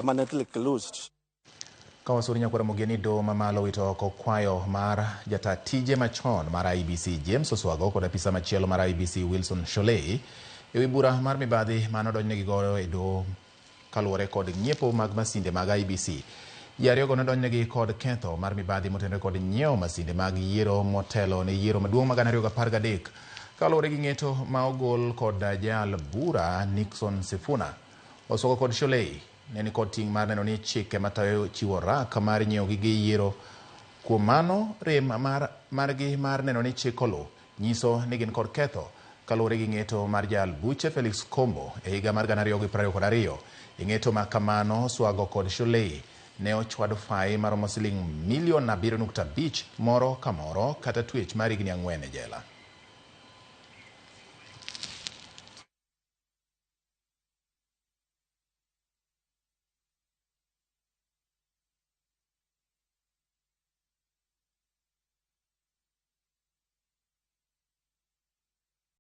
Permanently closed. Ka wasuri nyakwar Ramogi ni doho mamalo owito oko kwayo mar jata tije machon mar IEBC James Oswago kod apisa machielo mar IEBC Wilson Sholei ewi bura mar mibadhi mane odonjnegi godo e doho kaluwore kod ng'iepo mag masinde mag IEBC. Ji ariyogo nodonjnegi kod ketho mar mibadhi motenore kod nyiewo masinde mag yiero motelo ne yiero maduong' ma 2013 kaluwore gi ng'eto ma ogol kod jal bura Nixon Sifuna. Oswago kod Sholei ne ni kod ting' mar neno ni chike matayo chiwo rak mar nyiewo gige yiero. Kuom mano, rem mar margi mar neno ni chik oluw nyiso ni gin kod ketho kaluwore gi ng'eto mar jal buche Felix Kombo e higa mar 2022. E ng'eto ma kamano, Oswago kod Sholei ne ochwad fai maromo siling milion 7.5 moro ka moro kata twech mar higni 4 e jela.